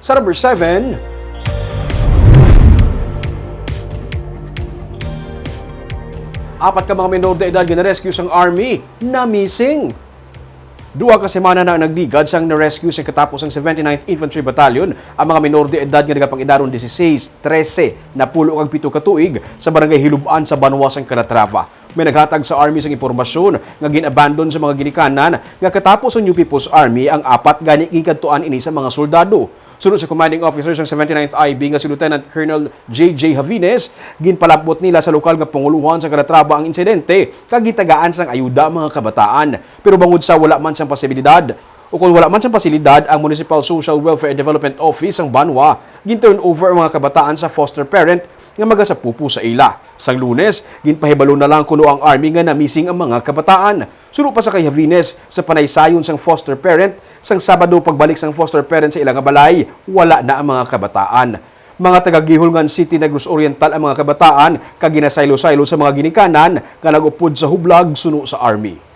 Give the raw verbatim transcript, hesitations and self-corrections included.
Sa number seven, apat ka mga menor de edad nga na-rescue sang army na missing. Duha ka semana na ang nagligad sang na-rescue sang katapos sang seventy-ninth Infantry Battalion ang mga menor de edad nga nagapang-edaron dieciséis, trese, napulo kag pito ka tuig sa barangay Hilub-an sa banwa sang Calatrava. May naghatag sa army sang impormasyon nga gin-abandon sa mga ginikanan nga katapos ang New People's Army ang apat gani ginkadtuan ini sa mga soldado. Suno sa commanding officer sang seventy-ninth I B nga si Lieutenant Colonel J J Javines, ginpalabot nila sa lokal nga pangulohan sa Calatrava ang insidente kag gitagaan sang ayuda ang mga kabataan. Pero bangod sa wala man sang posibilidad, o kung wala man sang pasilidad ang Municipal Social Welfare and Development Office sang banwa, gin-turn over ang mga kabataan sa foster parent nga magasapupo sa ila. Sang Lunes, ginpahibalo na lang kuno ang army nga na-missing ang mga kabataan. Suno pa sa kay Javines, sa panaysayon sang foster parent, sang Sabado pagbalik sang foster parent sa ila nga balay, wala na ang mga kabataan. Mga taga Guihulngan City, Negros Oriental ang mga kabataan kag ginasaylo-saylo sa mga ginikanan nga nag-upod sa hublag suno sa army.